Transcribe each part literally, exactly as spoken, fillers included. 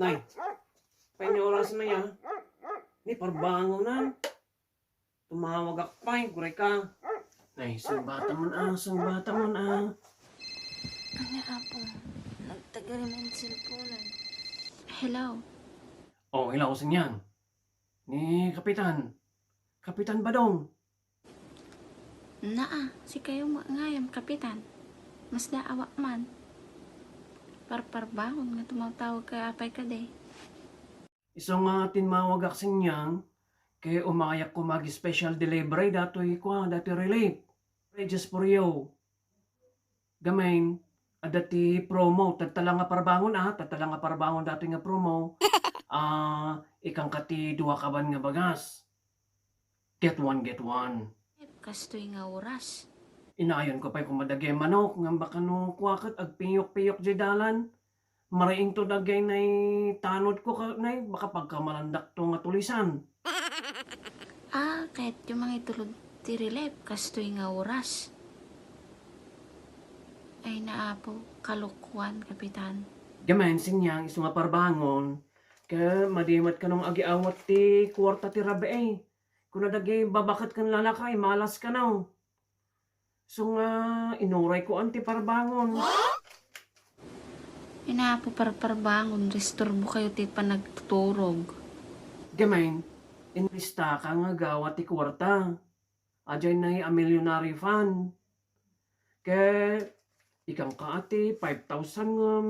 Ay, pay ni oras na ya. Ni parbangonan. Tumawagak pay, guray ka. Ay, sungbatamon a, sungbatamon a. Ania, Apo? Nagtagari man cellphone. Hello? Oh, hello, Sinyang. Ni Kapitan. Kapitan Badong. Naa, sikayo nga ngayam, Kapitan. Masda awak man. Parparbangon nga tumatawag ka apay kadi. Isu nga tinmawagak, Sinyang, ket umayak koma ag-special delivery datoy kua, datoy relief. Relief just for you. Gamin, adda ti promo, tatta la nga parbangon, ah, tatta la nga parbangon datoy nga promo. Ah, ikanka ti dua kaban nga bagas. Get one, get one. Kastoy nga oras. Inayonko pay koma dagiti manok, ngem baka no kua ket agpiyok-piyok diay dalan. Mariingto dagiti tanodko ket nay, baka pagkamalandakto nga tulisan. Ah, kayatyo mangitulod ti relief, kastoy nga oras. Ay, naapo, kalokoan, Kapitan. Gamin, Sinyang, isu nga parbangon, ket madi met kano nga agiawat ti kuarta ti rabii. Kuna dagiti babaket ken lalaki, malas kano. Isu nga inurayko an ti parbangon. Inapo parparbangon, risturbo kayo ti panagtuturog. Gamin, inlistaka nga agawa ti kuarta. Adiay nay a millionaire fund. Ket ikanka a ti five thousand ngem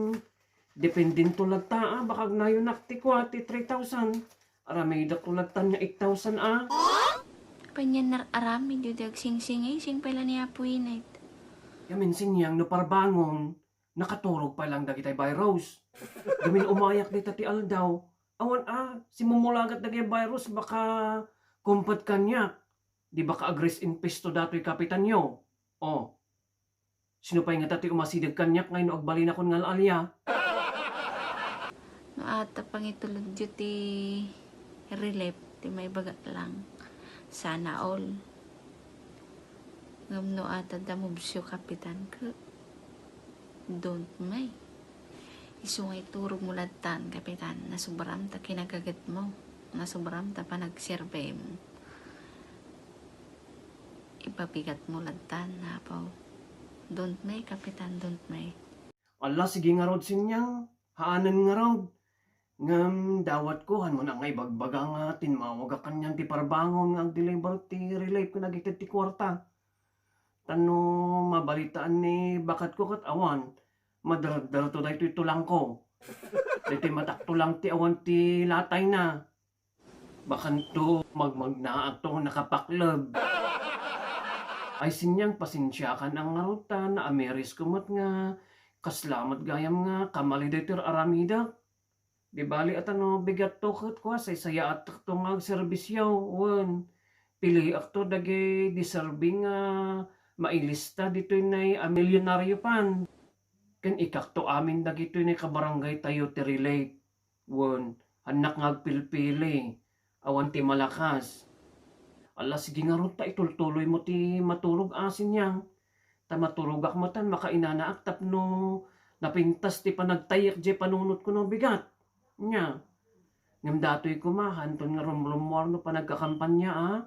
dependento latta a, baka agnayonak ti kua ti three thousand. Aramidek latta nga eight thousand a. Panian nar-aramid yo di agsingsingay, sing pay la ni Apo Init. Gamin, Sinyang, no parbangon, nakaturog pay lang dagitay virus. Gamin umayak dita ti aldaw, awan a, simumulagat dagiti virus, baka kumpet kaniak. Di baka ag-rest in peace to datoy kapitanyo? Oh. Sino pay ngata ti umasideg kaniak nga no agbalinakon nga al-alia? No ata pangitulodyo ti relief, ti maibaga lang, sana all. Ngem no ata damubsyo, Kapitan, ket don't may. Isu nga iturogmo ladtan, Kapitan, nasobram ta kinagagetmo, nasobram ta panagserbim. Ipabigatmo ladtan, Apo. Don't may, Kapitan, don't may. Alla, sige ngarud, Sinyang. Haanen ngarud. Ngem dawatko, han mo na nga ibagbaga nga tinmawagak kanian ti parbangon nga ag-deliver ti relief ken agited ti kuarta. Tano mabalitaan ni baketko ket awan, maderderto daytoy tulangko. Daytoy matak tulang ti awan ti latayna. Bakanto magmagnaakto nga nakapakleb. Ay, Sinyang, pasensiakan a ngarud ta naamirisko met nga kasla met gayam nga kamali daytoy aramidek. Di bali a ta no bigatto ket kua, saysayaatekto nga agserbisyo, wen piliakto dagiti deserving nga mailista ditoy nay a milyonaryo pan. Ken ikakto amin dagitoy nay kabarangaytayo ti relief. Wen, hannak nga agpilpili, awan ti malakas. Alla, sige ngarud ta itultuloymo ti maturog a, Sinyang. Ta maturogak metten, makainanaak tapno napintas ti panagtayyek diay panunotko no bigat. Nya, ngem datoy koma, hanton nga rumrummuar no panagkakampania a.